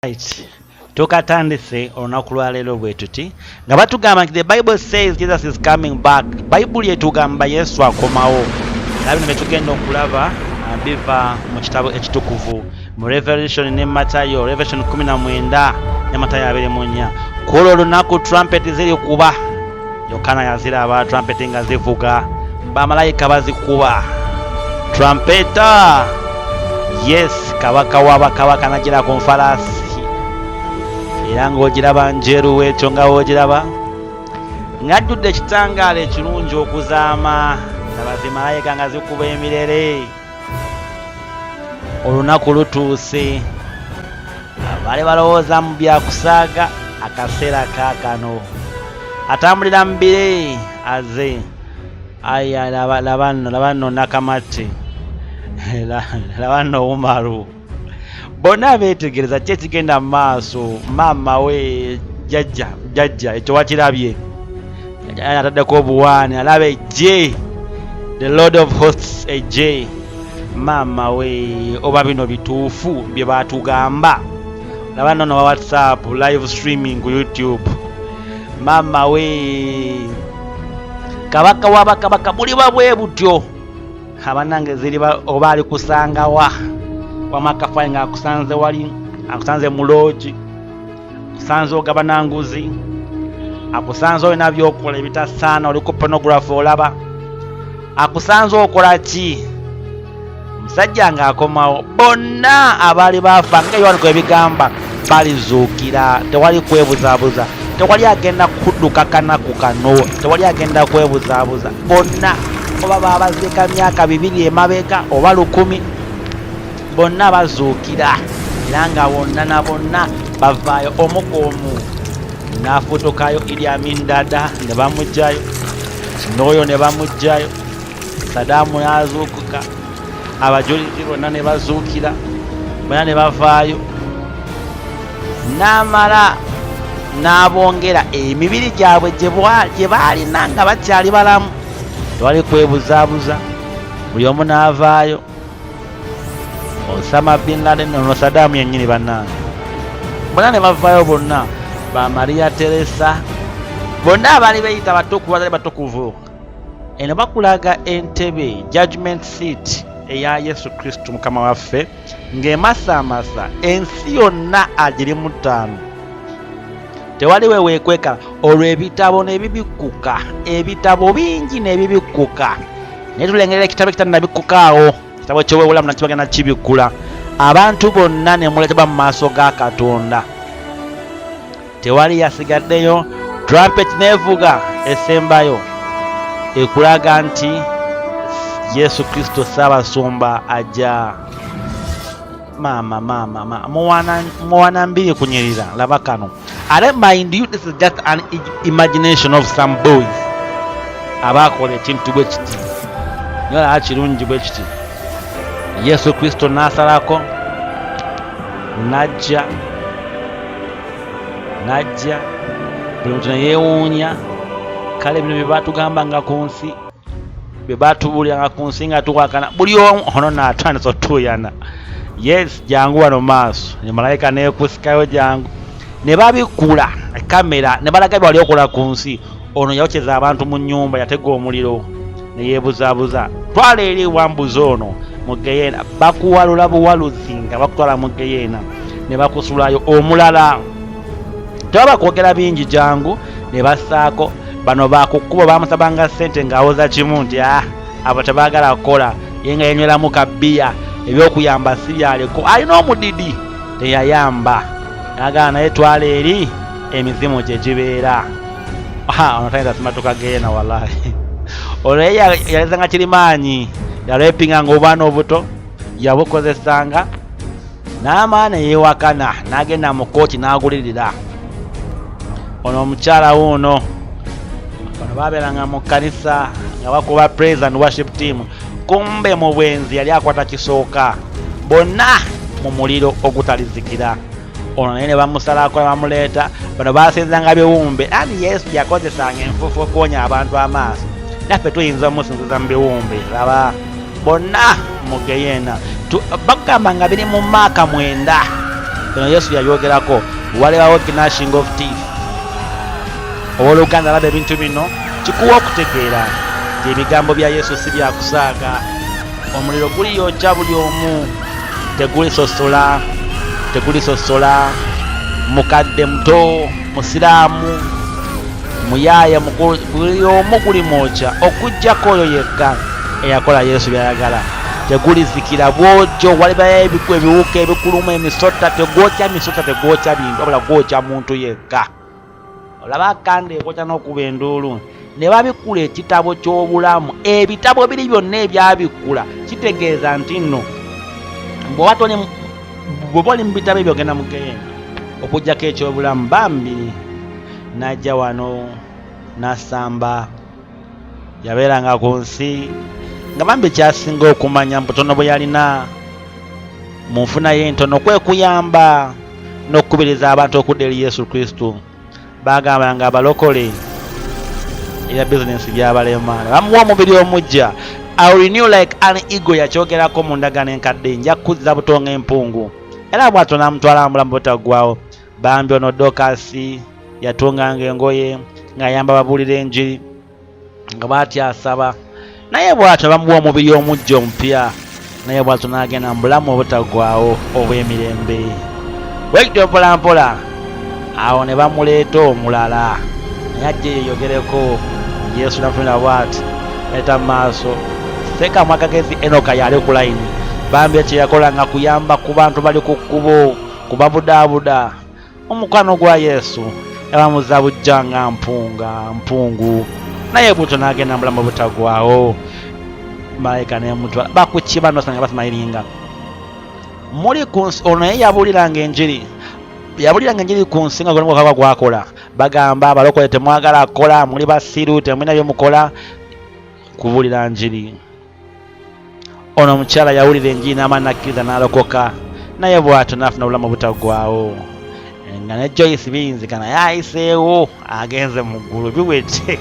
Right. Tukatandise olunaku lwa leero bwe tuti nga batugamba nti the Bible says Jesus is coming back. Bayibuli etugamba Yesu akomawo. Era bino bye tugenda okulaba biva mu kitabo ekitukuvu mu Revelation ne Matayo, Revelation 19 ne Matayo 24. Ku olwo olunaku trumpet ziri kuba. Yokaana yaziraba trumpet nga zivuga, bamalayika bazikuba trumpeta. Yes, kabaka wa bakabaka nagira ku nfalaasi, era ng'ogiraba njeru wetyo nga w'ogiraba ng'ajjudde ekitangaala ekirungi okuzaama. Laba zimalayika nga zikuba emirere. Olunaku lutuuse, abaali balowooza mu byakusaaga, akaseera kaakano atambulira mu bire aze. Aya, laba, laba nno, laba nno Nakamatte, laba nno Umaru, bonna beetegereza ki ekigenda mu maaso. Maama we, jjajja, jjajja, ekyo wakirabye? Ataddeko obuwaani, alaba ejje, the Lord of Hosts ejje. Maama we, oba bino bituufu bye batugamba? Laba nno wa WhatsApp live streaming ku YouTube. Maama we, kabaka wa bakabaka, buliba bwe butyo abanange ziriba oba ali kusangawa wamakafayi nga akusanze wali, akusanze mu loogi, akusanze ogabana nguzi, akusanze olina byokola ebitasaana, oli ku pornography olaba, akusanze okola ki? Omusajja ng'akomawo, bonna abaali baafa nga Yowaani kwe bigamba balizuukira. Tewali kwebuzaabuza, tewali agenda kudduka kanaku kano, tewali agenda kwebuzaabuza. Bonna oba babaziika myaka 200 emabega oba 1000, bonna bazuukira, era nga bonna na bonna bavaayo omu ku omu n'afutukayo. Idi Amin Dada ne bamuggyayo, n'oyo ne bamuggyayo, Sadaamu n'azuukuka, abajulizi bonna ne bazuukira, bonna ne bavaayo, n'amala n'abongera emibiri gyabwe gye baalina nga bakyali balamu. Tewali kwebuzaabuza, buli omu n'avaayo. Osama bin Laden, ono Sadaamu yennyini, bannange, bonna ne bavaayo, bonna ba Maria Teresa, bonna abaali beeyita batukuvu batali batukuvu. Eno bakulaga entebe, judgment seat eya Yesu Kristo Mukama waffe, ng'emasaamasa ensi yonna agiri mu ttaano, tewali we weekweka. Olwo ebitabo ne bibikkuka, ebitabo bingi ne bibikkuka, naye tulengerera ekitabo ekitannabikkuka awo, kitabo ky'obwobulamu, nakyo bagenda kibikkula. Abantu bonna ne muleetebwa mu maaso ga Katonda, tewali yasigaddeyo. Trumpet neevuga esembayo ekulaga nti Yesu Kristo Ssaabasumba ajja. Maama, maama, maama, muwana, muwana mbiri kunyirira. Laba kano. Ate mind you, this is just an imagination of some boys abakola ekintu bwe kiti. Naye olaba kirungi bwe kiti. Yesu Kristo n'asalako n'ajja, n'ajja, buli muntu ne yeewuunya. Kale bino bye batugambanga ku nsi, bye batubuuliranga ku nsi nga tuwakana, buli omu ono naatandisa otuuyana. Yes, jangu wano maaso, ne malayika neekusikayo, jangu. Ne babikkula kamera ne balaga bye wali okola ku nsi. Ono yayokyeza abantu mu nnyumba, yatega omuliro ne yeebuzaabuza. Twala eri wambuzi ono mu geyeena. Bakuwalula buwaluzi nga bakutwala mu geyeena ne bakusulayo. Omulala tebaba kwogera bingi, jangu ne bassaako. Bano bakukkubo bamusabanga ssente ng'awoza kimu nti ah, abo tebaagala kukola, ye nga yenyweramu kabbiya, ebyokuyamba si byaliko, alina omudidi, teyayamba, nagamba naye twala eri emizimu gye gibeera. Ono tayinza simatuka geena wallahi. Ono ye yalezanga kirimaanyi, yarepinganga obwana obuto, yabukozesanga n'amala ne yeewakana n'agenda mu kkooti n'agulirira. Ono omukyala wuuno, bano babeeranga mu kkanisa nga bakuba praise and worship team, kumbe mu bwenzi yali akwata kisooka. Bonna mu muliro ogutalizikira. Ono naye ne bamusalako ne bamuleeta. Bano basinzanga biwumbe, anti Yesu yakozesanga enfuufu okuwonya abantu amaaso, naffe tuyinza omusinziza mu biwumbe. Laba bonna mu geyeena. Bagamba nga biri mu maaka 9. Bino Yesu yabyogerako, walibawo gnashing of teeth. Owooluganda, laba ebintu bino kikuwa okutegeera nti ebigambo bya Yesu si bya kusaaga. Omuliro guliyokya buli omu, tegulisosola, tegulisosola mukadde, muto, musiraamu, muyaaye, mukulu, buli omu gulimwokya okuggyako oyo yekka eyakola Yesu by'ayagala. Tegulizikira bw'otyo. Walibayo ebiwuka ebikuluma, emisota. Tegwokya misota, tegwokya bintu, wabula gwokya muntu yekka. Olaba akanda ekwokya n'okuba enduulu. Ne babikkula ekitabo ky'obulamu, ebitabo biri byonna ebyabikkula, kitegeeza nti nno bw'oba toli, bw'oba oli mu bitabo ebyo, ogenda mu geyeena okuggyako eky'obulamu. Bambi n'ajja wano n'asamba. Yabeeranga ku nsi nga bambi kyasinga okumanya mu butono bwe yalina, mu nfuna ye entono, kwe kuyamba n'okukubiriza abantu okudda eri Yesu Kristo. Bagamba nga abalokole ebya bizinensi byabalema, ne bamuwa omubiri omujja. "I will renew like an eagle," yakyogerako mu ndagaano enkadde. Nja kukuzza buto ng'empungu. Era bw'atyo n'amutwala mu bulamu butaggwawo. Bambi ono Dokasi yatunganga engoye ng'ayamba babuulira enjiri, nga bw'atyo asaba. Naye bw'atyo bamuwa omubiri omujja omupya, naye bw'atyo n'agenda mu bulamu obutaggwawo obw'emirembe. Bwekityo mpolampola awo ne bamuleeta omulala, naye ajja yeyogereko. Yesu nafunira bw'ati leeta mu maaso sekamwa kagezi. Enoka yali ku layini. Bambi ekyo yakola nga kuyamba ku bantu bali ku kkubo, kubabudaabuda. Omukwano gwa Yesu yabamuza bujja nga mpunga mpungu, naye bwutyo n'agenda mu bulamu obutaggwawo. Malayika nemutwala bakukiba nosanga basimayiringa muli ku nsi. Ono naye yabuuliranga enjiri, yabuuliranga enjiri ku nsi nga gwakaba gwakola. Bagamba abalokole temwagala kukola, muli basiru, temulina byemukola, kubuulira njiri. Ono omukyala yawulira enjiri n'amala nakkiriza n'alokoka, naye bw'atyo n'afuna obulamu obutaggwawo. Nga ne Joyce biyinzika naye ayiseewo agenze mu ggulu, biwedde.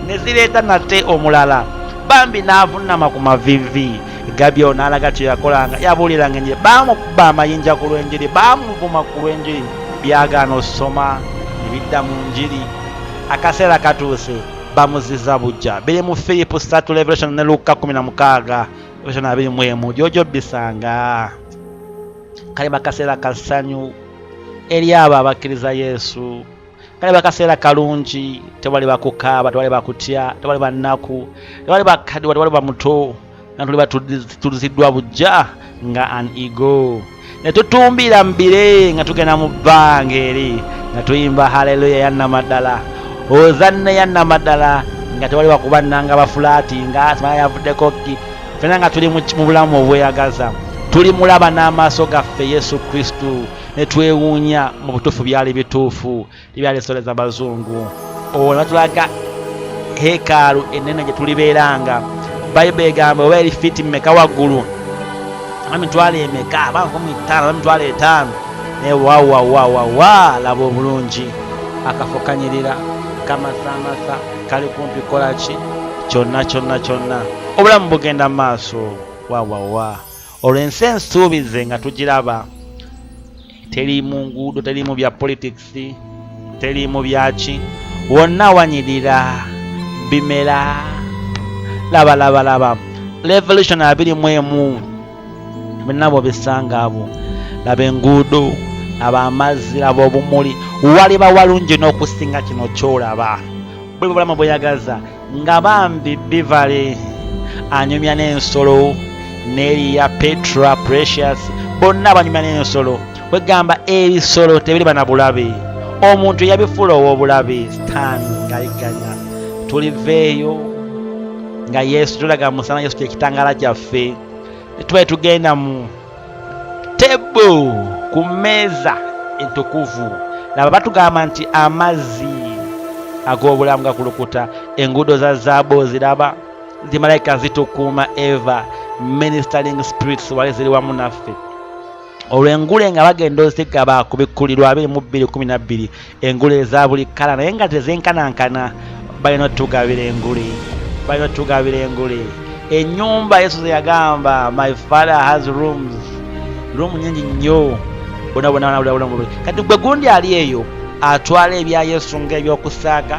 Ne zireeta nate omulala, bambi n'avunama ku mavivi gabyo n'alaga kye yakolanga. Yabuuliranga enjiri, baamukuba amayinja ku lw'enjiri, baamuvuma ku lw'enjiri, byagaana osoma ne bidda mu njiri. Akaseera katuuse bamuziza bujja. Biri mu Firipu 3, Revelation ne Luka 16, Revelation 21, gyojo bisanga. Kale bakaseera kasanyu eri abo abakkiriza Yesu. Kale bakaseera kalungi. Tewali bakukaaba, tewali bakutya, tewali bannaku, tewali bakaddiwa, tewali bamuto, nga tuli batuliziddwa bujja nga an eagle, ne tutumbiira mu bire nga tugenda mu bbanga eri, nga tuyimba haleluya yannamaddala, ozanne yannamaddala, nga tewali bakubannanga bafulaati nga simanya yavuddeko ki. Fena nga tuli mu bulamu obweyagaza, tuli mulaba n'amaaso gaffe Yesu Kristu, ne twewuunya. Mu butuufu byali bituufu, tebyalisoleza bazungu. Olwo batulaga hekaalu enene gye tulibeeranga. Bayibuli egamba oba eri fiiti mmeka waggulu, oba mitwalo emeka, aba 5000, oba 50,000. Naye wawawawawa, laba obulungi akafo kanyirira, kamasamasa, kali kumpi kukola ki kyonna kyonna kyonna. Obulamu bugenda mu maaso. Wawawa, olwo ensi ensuubize nga tugiraba, teriimu nguudo, teriimu bya politics, teriimu byaki, wonna wanyirira bimera. Laba, laba, laba Revelation 21, byonna bwobisanga abo. Laba enguudo, laba amazzi, laba obumuli. Waliba walungi n'okusinga kino kyolaba. Buli bulamu bweyagaza nga bambi bivale anyumya n'ensolo, n'eriya Petra, Precious, bonna banyumya n'ensolo. Kwegamba ebisolo tebiriba na bulabe. Omuntu yabifuula ow'obulabe, sitaani ng'ayigganya. Tuliveeyo nga Yesu tulaga musana. Yesu kyekitangala kyaffe. Tubaye tugenda mu table, ku mmeeza entukuvu. Laba, batugamba nti amazzi ag'obulamu gakulukuta, enguudo za zaabu oziraba, zimalayika zitukuuma, ever ministering spirits wali ziri wamu naffe. Olw'engule nga bagenda ozigaba ku bikkulirwa 22:12, engule eza buli kkala naye nga tezenkanankana. Balina otugabira engule, balina otugabira engule. Ennyumba Yesu ze yagamba, "My Father has rooms," room nyingi nnyo. Bona bona bona bona. Kati gwe gundi ali eyo atwala ebya Yesu ng'ebyokusaaga,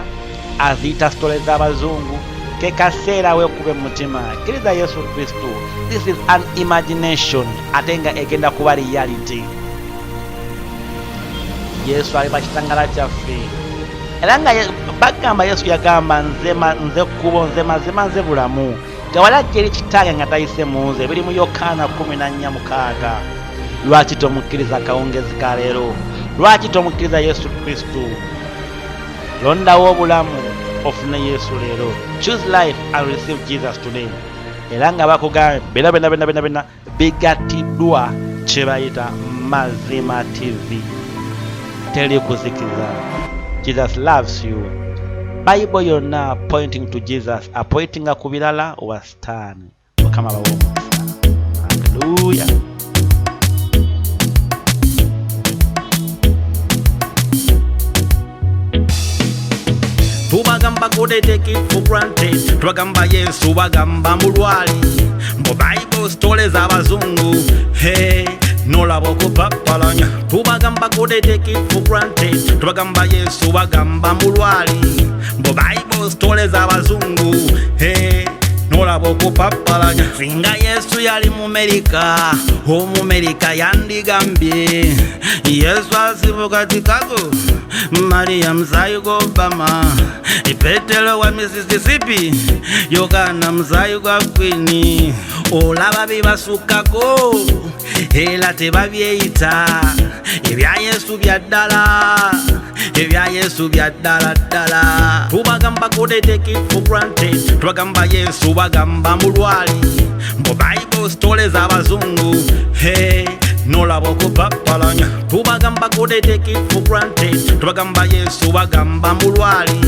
aziyita story z'abazungu. Ke kaseera weekube mu mutima, kkiriza Yesu Kristo. This is an imagination, ate nga egenda kuba reality. Yesu aliba kitangala kyaffe. Era nga bagamba Yesu yagamba, nze kkubo, nze mazima, nze bulamu, tewali ajja eri Kitange nga tayise mu nze. Biri mu Yokaana 14:6. Lwaki tomukkiriza akawungezi ka leero? Lwaki tomukkiriza Yesu Kristo? Londawo obulamu ofune Yesu leero. Choose life and receive Jesus today. Era nga bakugambye bena bena bena bena bena bigattiddwa kye bayita Mazima TV. Teri kuzikiza. Jesus loves you. Bible yonna pointing to Jesus, apointinga ku birala wa Sitaani. Mukama abawe omukisa. Haleluya. Tubagamba ko they take it for granted. Tubagamba Yesu, bagamba mulwali, mbu Bible stories abazungu. Hey, nolaba okupapalanya. Tubagamba ko they take it for granted. Tubagamba Yesu, bagamba mulwali, mbu Bible stories abazungu. Hey, nolaba okupapalanya. Singa Yesu yali Mumerika, Omumerika yandigambye Yesu asibuka Chicago, Maria muzayi gwa Obama, Petero wa Mississippi, Yokana muzayi gwa Queen. Olaba bibasukako era tebabyeyita. Ebya Yesu bya ddala, ebya Yesu bya ddala ddala. Tubagamba ko they take it for granted. Tubagamba Yesu, bagamba mulwali, mbu Bible stories abazungu. Hey, nolaba okupapalanya. Tubagamba ko they take it for granted. Tubagamba Yesu, bagamba mulwali,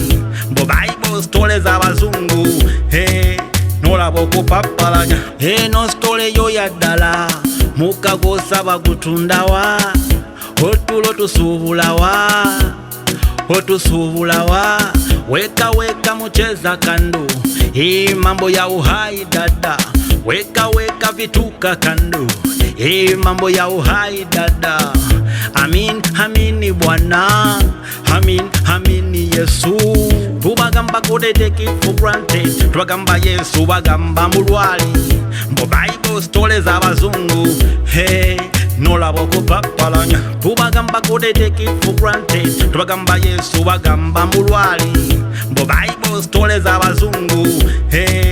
mbu Bible stories abazungu. Hey, nolaba okupapalanya. Eno story yo ya ddala. Mukagosaba gutundawa, otulo tusuubulawa, otusuubulawa. Weka weka, mucheza kando, hii mambo ya uhai dada. Weka weka vituka kando, hii mambo ya uhai dada. Amin, amini Bwana, amin, amini Yesu. Tubagamba ko they take it for granted. Tubagamba Yesu, bagamba mulwali, mbu Bible stories abazungu. Hey, nolaba okupapalanya. Tubagamba ko they take it for granted. Tubagamba Yesu, bagamba mulwali, mbu Bible stories abazungu. Hey.